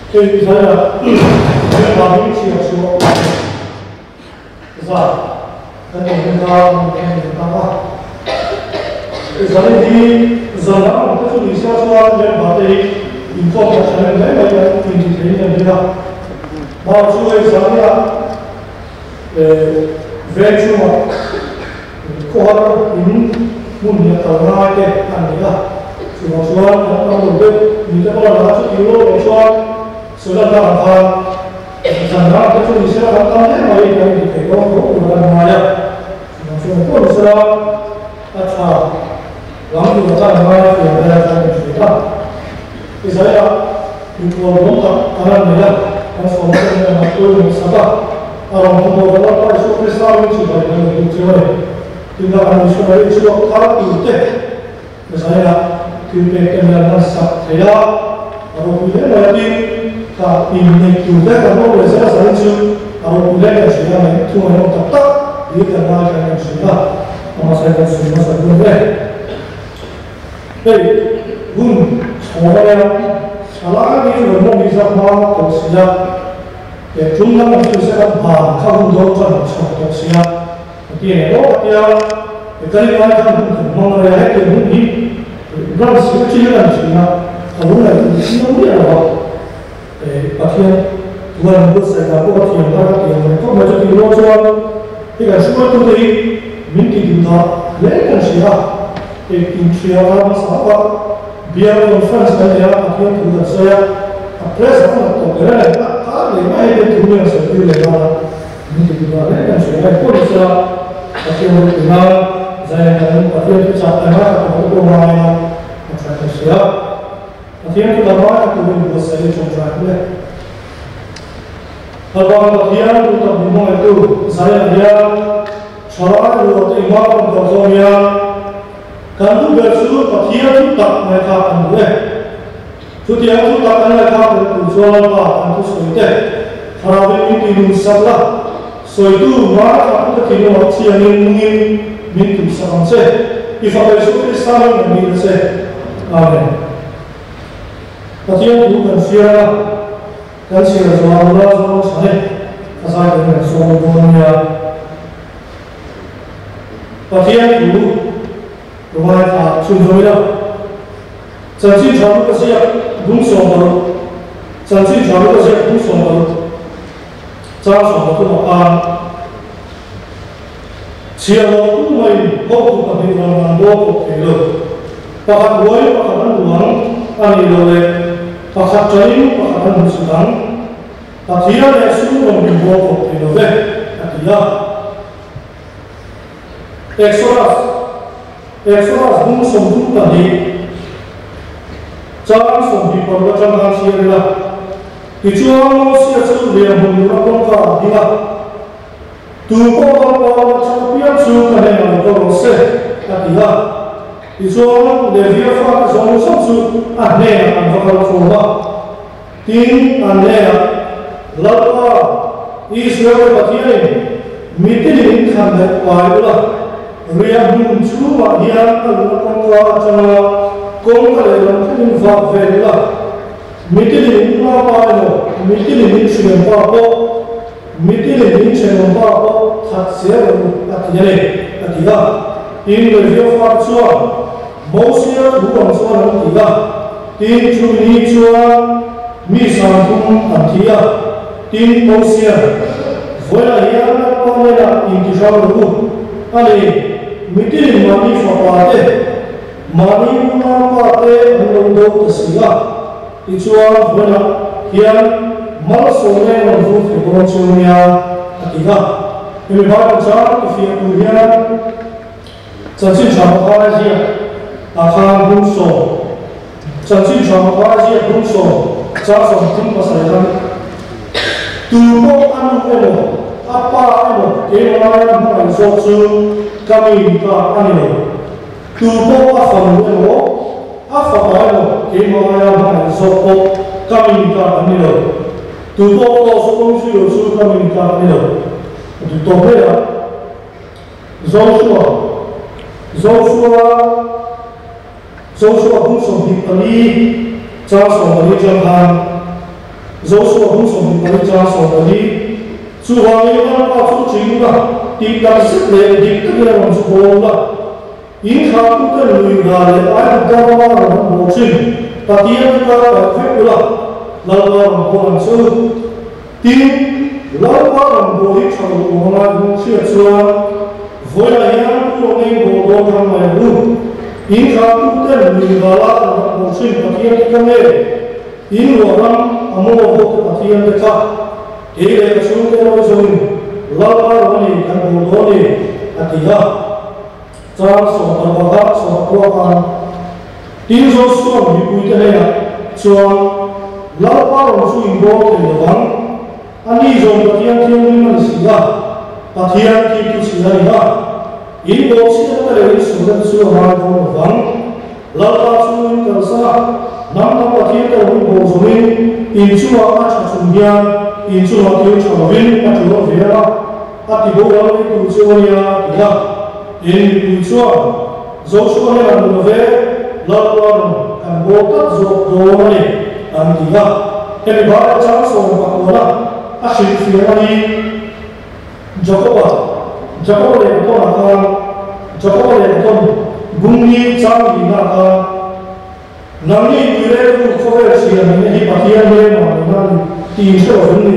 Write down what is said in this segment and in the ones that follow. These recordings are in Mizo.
Hei Israel-a member hi chhiar chhuah zat kan nei hun kha an rawn en leh ta a. Israel hi zan dang ang te chu ni sia chuan member te hi inkhawm khat tha em mai mai kan inti theiin kan ring a. Mah chu hei Israel-a veng chhungah khawhar in hmun leh kal ngai te an nei a, chuvang chuan kan tam lo deuh mi te pawh a lang a, chuti rual erawh chuan sawi lan tak ang khan zan dang te chu ni sela kan tam hle mai kan inti thei dawn tho tur a ngai a, chuvang chuan pawh ni sela a tha lam tur a kan ngai fiam lai a kan inhria a, Israel-ah mikhual nuam tak an rawn nei a, kan sawm te nen an tur in sak a. A rawn hmu tawh lo a, Isua Krista ring chu bai kan lo duh chiang a ni. Tin a kan missionary chhuak thar tur te Messiah thil pek te hian an sak thei a, a ropui hle mai a tin kha inneih tur te kan awm leh zel a zain chu a ropui hle kan hria a, ngaih thu ngaihnawm tak tak hi kan ngaithla in kan hria a, amah kan sawi hmasa dawn e. Hei hun chhawm a nia, thalai hi rawn mawng hi zak hma tawh si a. He tum lam ang chu se kan van kha hun dawn chuan an chhawk tawh sia, ka ti leh lawk a tia, he ka rin ai khan hun kan hmang rei a, hetiang hun hi ram sir chi hian an thin a, ka lo ngaihtuah chiang miah lo a, he Pathian thu an buatsaih dan pawh ka thiam har ka ti ang reng khawp mai chu tih rual chuan hei kan hruaitute hi min ti duh dah hle kan hria a, engtin hria a hmasa a, Bial conference kan nei a, Pathian thu kan sawi a, a press a hman tawh ber a ni. A kar leh mai hian thu hian sawi tir leh nghal a, min ti duh dan reng kan hria a, engpawh ni sela Pathian ropui nan zai kan Pathian thu chah kan ngaithla tawh pawh ngai a, a tha kan hria. Pathian thu kan ngaithla turin buatsaih leh tawngtai ang le. Lalpa Pathian duh tak min hmangaihtu zaiah hian thalai rual te i hma kan kal zawng hian, Kan duh ber chu Pathian thu tak ngaihthlak kan duh e. Chutiang thu tak kan ngaihthlak theih tur chuan Lalpa kan thusawi te Thlarauin min ti nun sak la, sawitu ngaithla te thinlungah chiangin nungin min tumsak ang che. I Fapa Isua Krista hi kan ni ta che. Amen. Pathian thu kan hria a, kan chhiar zual nula zawng chhan e, a zai kan kan sawm dawn nia. Pathian thu ka ngaithla chhunzawm ila, Chanchin tha lu ka ziak bung 16, Chanchin tha lu ka ziak bung 16, chang 13 ah khan chhiahhlawh tumaiin hotu pahnih rawn an bawl kawp thei lo. Pakhat huai pakhat an duh ang a nih loh leh pakhat ṭanin pakhat an hmusit ang. Pathian leh sum rawn min bawl kawp thei lo ve, a ti a. Exodus, Exodus bung 32, chang 26 atang khan chhiar ila, Tichuan Mosia chu riahhmun lura kawngka a ding a, Tu pawh Lalpa atang apiang chu ka hnenah lo kal rawh se, a ti a. Tichuan Levia fate zawng zawng chu a hnenah an va kal khawm a. Tin, an hnenah, Lalpa, Israel-te Pathianin mitinin in khan daih pai ula, riah hmun chhungah hian a luna kawngka atanga kawngka lehlam thlengin vak vel ula, mitinin in pa pa emaw, mitinin in thian pa pawh, mitinin in thenawm pa pawh that zel rawh u, a ti a ni, a ti a. Tin, Levia fate chuan, Mosia thu ang chuan an ti a, tin chumi ni chuan mi 30 an thi a, tin Mosia, Vawilah hian Lalpa hnenah intihrang rawh u, a ni, mitinin mahni fapa te, mahni unaupa te an lo do ta si a, tichuan vawilah hian malsawmna in rawn vur thei dawn chu nia, a ti a. Hemi Bible chang tifiah tur hian. Chanchin tha Mathai ziak ah khan 10. Chanchin tha Mathai ziak 10 chang 37 khan Tu pawh a nu emaw a pa emaw keimah laia hmangaih zawk chu ka mi ni ta a ni lo. Tu pawh a fanu emaw a fapa emaw keimah laia hmangaih zawk pawh ka mi ni ta an ni lo. Tu pawh kraws kawng zui lo chu ka mi ni ta a ni lo. A ti tawp mai a. Joshua, Joshua, Joshua bung 24, chang 14 atang khan. Josua bung 24 chang 14. Chuvangin Lalpa chu ṭih ula, tih tak zet leh dik takin a rawn chu bawl ula. In thlahtute lui hna leh Aigupta rama rawn an bawl ṭhin Pathian te kar paih vek ula, Lalpa rawn bawl ang che u. Tin, Lalpa rawn bawl hi ṭha lo awm anga i hmuh hriat chuan, vawilah hian pu rawn eng bawl dawn ram mai ang u. In thlahtute lui hna la rawn an bawl ṭhin Pathian te kha nge? In luah ram a maw vawk te Pathian te kha? Kei leh ka chhungte erawh zawngin Lalpa rawn a ni kan bawl dawn ni, a ti a. Chang 16 19 khan Tin Joshua mipuite hnenah chuan, Lalpa rawn chu in bawl thei lo vang, a ni zawng Pathian thianghlim a ni si a, Pathian thik thu chhia a ni a, in bawl chhiatna te leh in sualna te chu a ngai dawn lo vang. Lalpa chu in kalsan a, hnam dang Pathian te lo in bawl zawngin in chungah a tha chung hian in chungah thil tha lovin a ṭuan ve ang a, A ti boral mai tur chu a nia, a ti a. Tin, mipui chuan, Joshua hian an lo ve, Lalpa rawn kan bawl tlat zawk dawn a ni, an ti a. Hemi bâia chang 19 a hrilhfiah a hi Jakoba, Jakoba lehkhathawna khan, Jakoba lehkhathawn bungni chang lihna khan, Nangni tuiretu khawvel siam nihna hi Pathian hmelma nihna a ni tih in hre lo vem ni?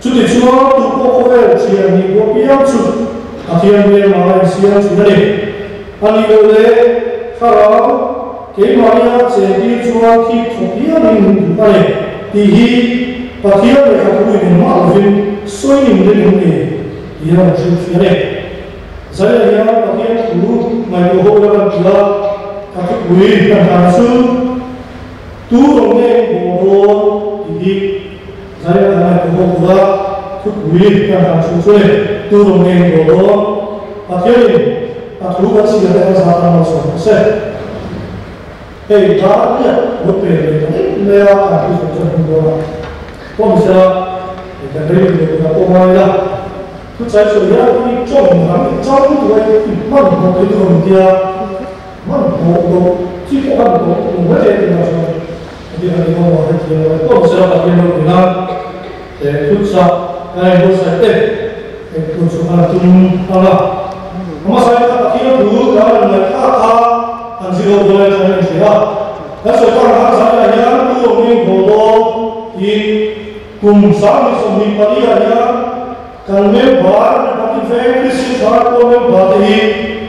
Chutichuan tu pawh khawvel thiam nih pawh piang chu Pathian hmelma a insiam thin a ni. A nih loh leh thlarau keimahnia chentir chuan thik thawk hialin min duh a ni tih hi Pathian lehkhathu in engmah lovin sawi ning ring em ni tih a rawn hrilhfiah a ni. Zaia hian Pathian thu ngaihtuah ho la kan ti a, ka thupui kan hlan chu tu rawn nge in bawl dawn tih hi Zaia kan ngaihtuah ho tura thupui kan hlan chu chu ni, tu rawn nge in bawl dawn? Pathianin a thu kan chhiar te kan zah tan lo chhuah rawh se. Hei dar riat lo pe leh ta daih mai a, kan thu zawng chuan hun dawn a pawh ni sela, kan rei lo tur a pawh ngai ila. Thuchai sawi hian i tawng lam i chang lutuk a, i hman hmawh thei tur a ni tia, hman hmawh loh chi pawh kha ni tawh lo mai thei a tunah chuan hetiang a ni dawn lo a hrethiam lo e. Pawh ni sela Pathian ropui nan he thuchah kan en buatsaih te engtur chu kan tum ang a. Hmasa in kha Pathian thu kan rawn ngaihthlak kha an zir ho dawn em chuan a inhria a. Kan sawi tak ang khan zanah hian tu awm eng bawl dawn tiin Kum 2024 ah hian kan member Republic Veng Christian Thalai Pawl member te hi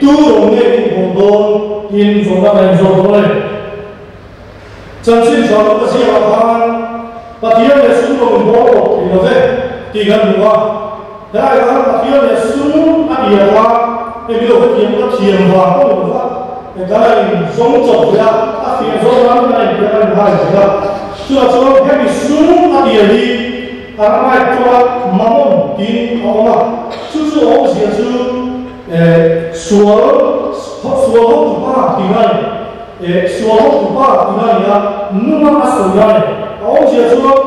tu rawn nge in bawl dawn tiin zawhna kan inzawt dawn a ni. Chanchin tha luka ziakah khan Pathian leh sum rawn in bawl tawp thei lo ve tih kan hmu a. Helai khan Pathian leh sum a tih ah khan hemi lo hetiang ka thiam vang pawh ni lo va, kan a in zawng chawp ve a, a fiah zawng nan kan a inpiak a inhai ve a. Chutah chuan hemi sum a tih hi Aramaic tawnga mammon tiin a awm a, chu chu a awmzia chu sual sual hotupa tih a ni. Sual hotupa tih a ni a, nunga a sawi a ni. A awmzia chuan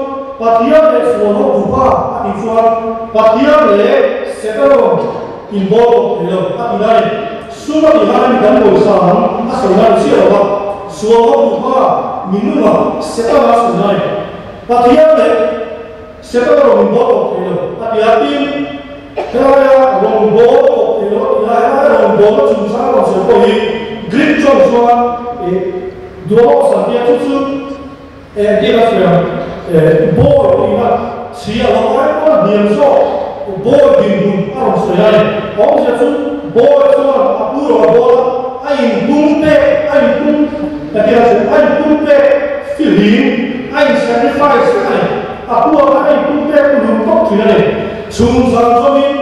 Pathian leh sual hotupa a tih chuan Pathian leh Setana rawn inbawl tawp thei lo a tih a ni. Sum a tih khan mi kan pawisa ang a sawi a ni chiah lo va, sual hotupa mi nunga Setana a sawi a ni. Pathian leh Setana rawn inbawl tawp thei lo a ti a, tin, helaia rawn bawl tawp thei lo a ti a, helaia rawn bawlna chungchang a rawn sawi pawh hi Greek tawng chuan dualos an ti a, chu chu engtin a sawi ang, bawi tihna chhia lo ai pawn hniam zawk bawi dinhmun a rawn sawi a ni. Awmzia chu bawi chuan a pu rawn a bawl a, a inpum pek, a inpum, engtin a sawi, a inpum pek fihlim, A in sacrifice vek a ni. A pu ah khan a in pum pek luh tawp thin a ni. Chhung zan zawmin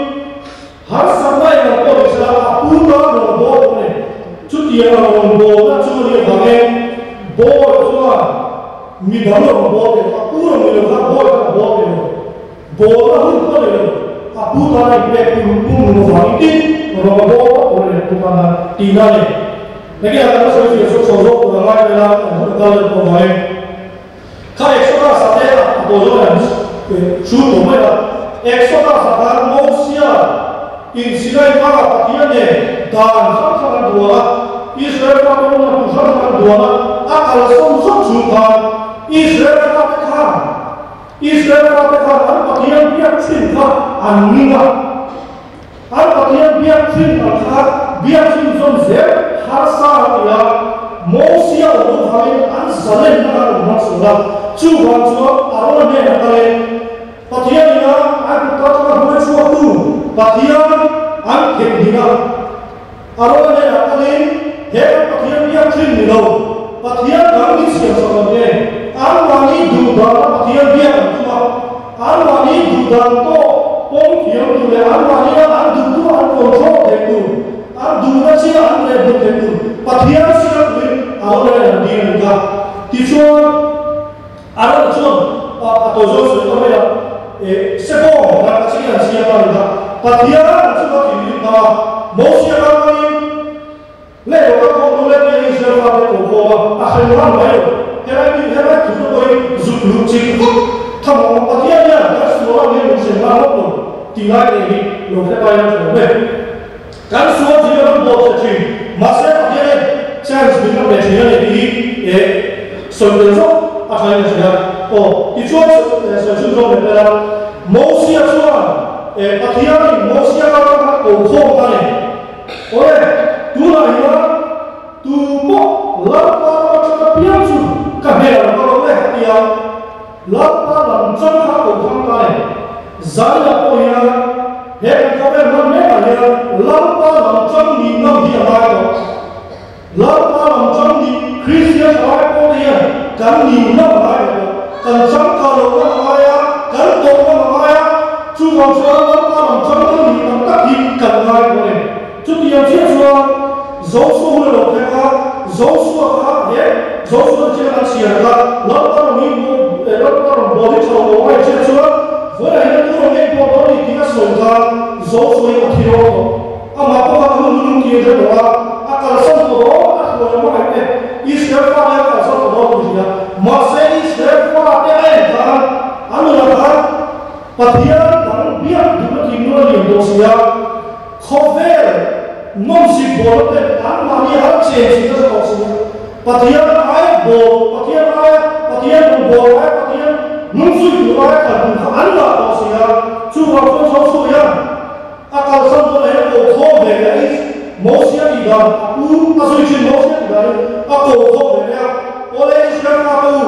harsatna eng ang pawh ni sela a pu tan rawn bawl tawh a ni. Chutiang a rawn bawlna chu a nih avangin bawl chuan mi dang rawn bawl thei lo, a pu rawn ni lo khan bawl khan a bawl thei lo. Bawlna hun pawh ni lo, a pu tan a in pek pum lum avangin tin rawn a bawl tawp tur a ni a pu tan a tihna a ni. Hetiang kan la sawi fiah chu chho zawk tur a ngai vel a, kan hun a kal leh tawh mai. Kha Exodus ah te a pawl zawk an chu tawh mai a. Exodus ah khan Mosia in Sinai tlangah Pathian nen dan hrang hrang an duan a, Israel fate awmna tur hrang hrang an duan a, a kal sawm zawk chung khan Israel fate khan. Israel fate khan an Pathian biak thin kha an ning a, an Pathian biak thin ang kha biak thin zawm zel harsa a ti a, Mosia awm avangin an zalenna kha an awm hmang sual a, chuvang chuan Arona hnenah kal in Pathian ina Aigupta atanga hruai chhuaktu Pathian an theihnghilh a. Arona hnenah kalin, He kan Pathian biak thin ni lo, Pathian dang min siam sak lo nge? Anmahni duh dana Pathian biak an tum a, anmahni duh dan pawh pawm thiam tur leh anmahnia an duh duh an control theih tur, an duhna chiah an reh hmuh theih tur Pathian siam turin Arona hian an dil a ni ta. Tichuan, Arona chuan a tawi zawk sawi ta mai a, Sebawng ram a ching an siam a ni kha, Pathian an chunga thinrim ta a, Mosia kal hmangin leh lo kal khawm nu leh tia Israel fate ko khawm a, a hrem ran mai lo. Helai mi helai thu te pawhin zuk luh ching vut tha mawng Pathian hian kan sual ang hian min hrem ran lawk lo tih lai te hi lo hre pai a thlawm e. Kan sual thin a kan bawk che thin, mahse Pathian hian chance min la pe thin a ni tih hi eh sawi tel zawk a tha in a hria. Aw, tichuan sawi chhun zawk leh tel a, Mosia chuan eh Pathianin Mosia kal atanga ko khawm ta ni. Awle, tunah hian tu pawh Lalpa ram atanga piang chu ka hmel ang ka lo le a ti a. Lalpa lam chang kha ko thang ta e. Zaina pawh hian he kan khawvel hman mekah hian Lalpa lam chang nih ngam hi a ngai tawh. Lalpa lam chang nih Kristian thalai pawh te hian kan nih ngam a ngai tawh. Kan changkah loh ngam a ngai a, kan tawh ngam a ngai a, chuvang chuan Lalpa lam chang kan nih tak tak hi kan ngai tawh a ni. Chutiang chiah chuan Joshua hun a lo thleng a, Joshua kha he Joshua te chian an chhiar kha Lalpa rawn hi Lalpa rawn bawl hi tha lo a inhriat chuan vawiah hian tu rawn ngei pawh dawn a ni tih a sawi khan Joshua hi a thi rawk tawh. Amah pawh kha a hun lung tih a hre tawh a, a kalsan tawh dawn a hruai a hmangaih te Israel fate a kalsan tawh dawn tih a hria. Mahse Israel fate a en khan a nunah khan Pathian dang biak duhna thinlung a lian tawh si a. Khawvel nawmsip bawlna te anmahni har chen chin nasa tawh si a, Pathian aia bawl, Pathian aia, Pathian rawn bawl aia, Pathian hnungzui tur aia kal tur kha an ngah tawh si a, chuvang chuan Joshua hian a kalsan dawn ah hian a ko khawm ve leh a, Mosia tih dan a pu a zui thin Mosia tih danin a ko khawm ve leh a, Awle Israel fate u,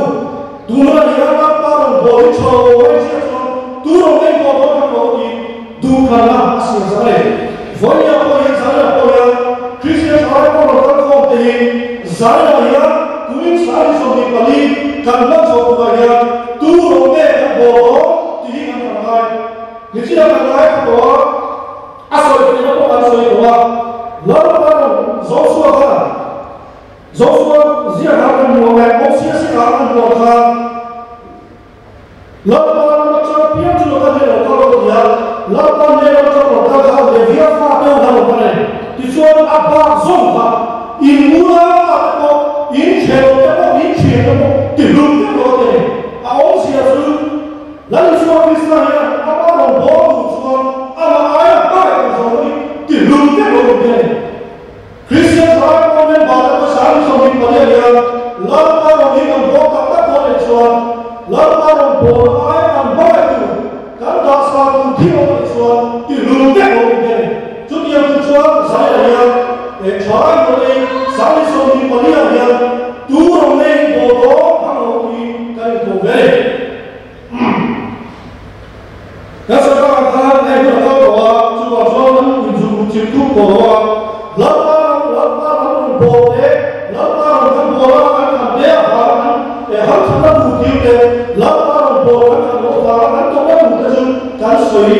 tunah hian Lalpa rawn bawl hi tha lo mai chiah chuan tu rawn ngei pawh dawn kha ko tiin Duhkhalna a siam sak a ni. Vawinia pawh hian Zaina pawh hian Kristian thalai pawh rawn kal khawm te hi Zaina hian kumin Sari 24 kan hman chho tukah hian tu rawn nge kan bawl dawn tih hi kan hran ngai. Nichina kan ngai kha tawh a, a sawi theihna pawh kan sawi tawh a, Lalpa rawn Joshua khan Joshua ziak ah kan hmu ang e, Mosia ziak ah kan hmu ang khan, Lalpa ram atang piang chu ka hne lo kal lo ti a, Lalpa hne ram atang rawn kal kha Levia fa deuh kha rawn kal a ni. Tichuan a bak zawng kha in unau te pawh, in thenawm te pawh, in thian te pawh ti hlum vek lo a ti a ni. A awmzia chu Lal Isua Krista hian ama rawn bawl tur chuan amah aia hmangaih tur zawng hi ti hlum vek lo ni te a ni. Kristian thalai pawh member te pawh 24 hian Lalpa rawn hi kan bawl tak tak dawn leh chuan Lalpa rawn bawl ai kan hmangaih tur kan dah sa tur thil awm leh chuan ti hlum vek lo ni te a ni. Chutiang tur chuan Zaia hian eh thalai pawh ei 24 hian tu rawn nei bawl dawn phang lo tiin kan inko ve a ni. Kan sorkar khan hei hun a kal tawh a, chuvang chuan kan inzuk luh chim tum tawh lo a, Lalpa ram, Lalpa ram rawn bawl te, Lalpa rawn kan bawl a, kan khan te avanga kan eh hamthatna tur thil te, Lalpa rawn bawl kan khan loh avanga kan tawhna tur te chu kan sawi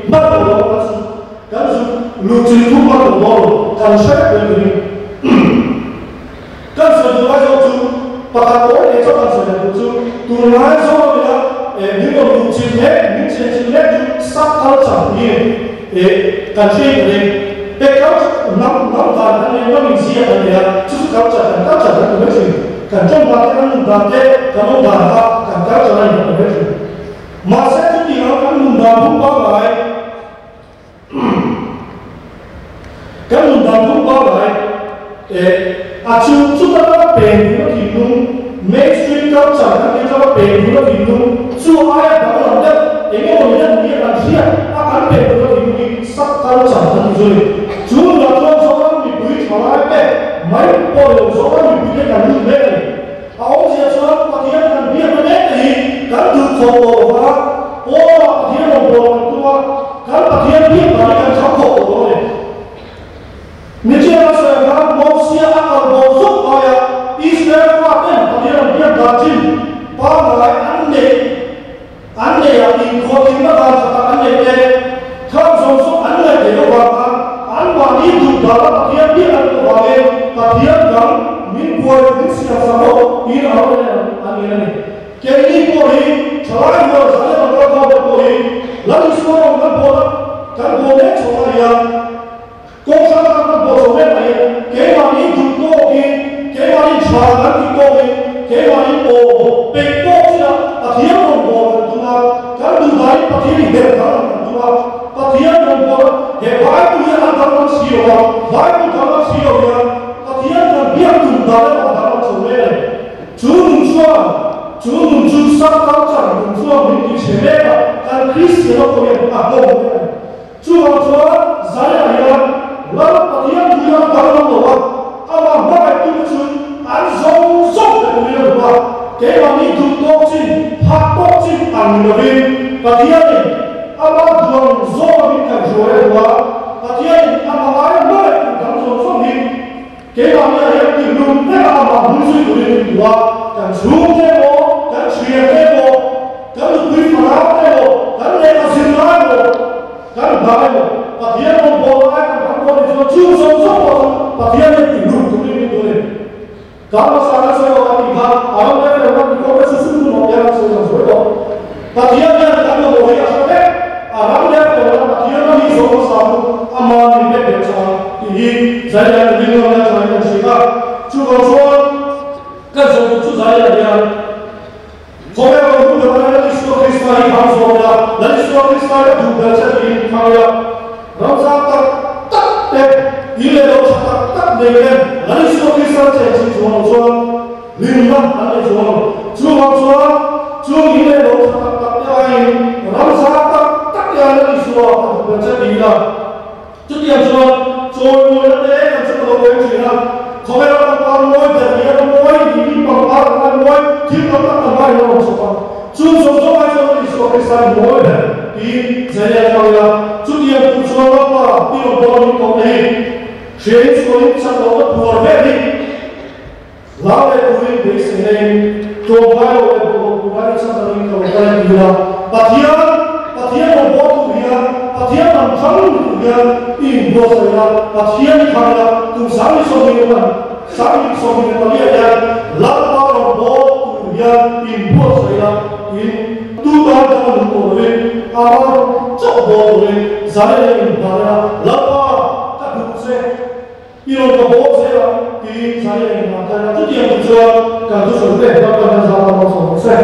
hman tawh lo, kan zuk kan zuk luh chim tum hman tawh lo, kan hre vek mai tawh hi. Kan sawi tur lai zawk chu pakhat pawh leh chauh kan sawi leh tur chu tunlai zawk ila eh min rawn duh chin leh min chhe chin leh chu sub culture hi eh kan hriat ta ding. He culture hnam hnam dan kan nei hnam inzia kan nei a, chu chu culture kan culture kan ti mai thin. Kan tawng dan te kan nun dan te kan awm dan kha kan culture a inhmu ta mai thin. Mahse chutiang kan nun dan phung pangngai Kan nun dan phung pangngai eh a chu chuta ka pen duhna thinlung, mainstream culture kan tih atanga pen duhna thinlung chu aia. khawp tawh lo va, pawnah Pathian rawn bawl kan tum a, kan Pathian biak dan hi kan kham khawp tawh lo a ni. Nichian a sawi ang khan Mosia a kal bo zawk aia Israel faten Pathian an biak dan chin pangngai an neih an neih a inkhawhthimna dan tha tak an neih te khang zawng zawng an ngaih theih loh vang khan anmahni duh dana Pathian biak an duh avangin Pathian dang min buai min siam sak rawh tiin a lo en an ngen a ni. Keini pawh hi thalai rual zan leh kan kal khawm te pawh hi Lal Isua rawn kan bawl a, kan bawl mek chho a nia. Kawng hrang hrang kan bawl chho mek mai. Keimahni duh tawkin, keimahni tha kan tih tawkin, keimahni aw peih tawk chinah Pathian rawn bawl kan tum a, kan duh danin Pathian i herh danglam kan tum a, Pathian rawn bawl a, he Bible hi an danglam si lo a, Bible danglam si lo hian Pathian kan biak tum dan erawh a danglam chho mek a ni. Chu nun chuan, chu nun chu sap culture nun chuan min ti chhe mek a, kan Kristian a pawhin a nghawng mek a ni. Chuvang chuan Zaiah hian Lal Pathian thu hian a danglam lo a, amah hmangaih chu an zawng zawng pe turin a duh a, keimahni duh tawk chin, phak tawk chin ang ni lovin Pathianin amah duang zawnga min kaihhruai a duh a, Pathianin amah ai hmangaih tur dang zawng zawng hi Keimahni ah hian tihlum vek a amah bul zui turin min duh a, kan chhungte emaw, kan thiante emaw, kan nupui farau te emaw, kan lehkha zir lai emaw, kan hna emaw, Pathian rawn bawl lai kan hmang dawn ni chuan chung zawng zawng pawh chu Pathian hian tihlum turin min duh a ni. Kan hmasa kan sawi lo a tih kha a ram leh fel ram tih pawh ka chhu chhung hnawh hian an sawi lang zuai tawh. Pathian hian kan mamawh hi a hre vek, a ram leh fel ram Pathian ram hi zawng hmasa chu ama min pek leh chang tih hi Zaiah hian ring ngam leh changin kan hria a. Chuvang chuan kan zawh duh chu Zaiah hian khawvel rawn hmuh ber lai Lal Isua Krista hi hmang zawk ila, Lal Isua Krista hi a duh ber che tiin thlang ila, ram zang tak tak te, in leh lo tha tak tak nei ten Lal Isua Krista chen chhin chuang lo chuan, Hlimna an nei chuang lo. Chuvang chuan chung in leh lo tha tak tak te aiin ram zang tak tak te aiin an Isua a duh ber che ti ila. Chutiang chuan chawimawina te kan chu ka lo awm thin a. Khawvela pangpar mawi ber hian a mawi niin pangpar ang a mawi thil tam tak tam aiin a rawn chhuak a. Chung zawng zawng ai chuan an Isua Krista in mawi ber tiin Zaia thlang ila. Chutiang tur chuan Lalpa i rawn bawl a min kawmna hi hriain sualin chak lohna phuar vel hi Hlau leh turin beisei neiin tlawmngai lo leh bawlhhlawh tur ai chhan angin ka lo kal a ti a. Pathian, Pathian rawn bawl tur hian, Pathian lam thang tur hian i inbuatsaih a, Pathian i thang a, kum 20,000 man, 2024 hian Lalpa rawn bawl tur hian i inbuatsaih a, tiin tu tan dang a nung tawh lovin ama rawn chauh bawl turin zai leh inhnar a, Lalpa, ka duh che. I rawn ka bawk zel ang tiin Zai a inngah tan a, chutiang chu chuan kan thusawi te ram kan han zau ta lo chho rawh se.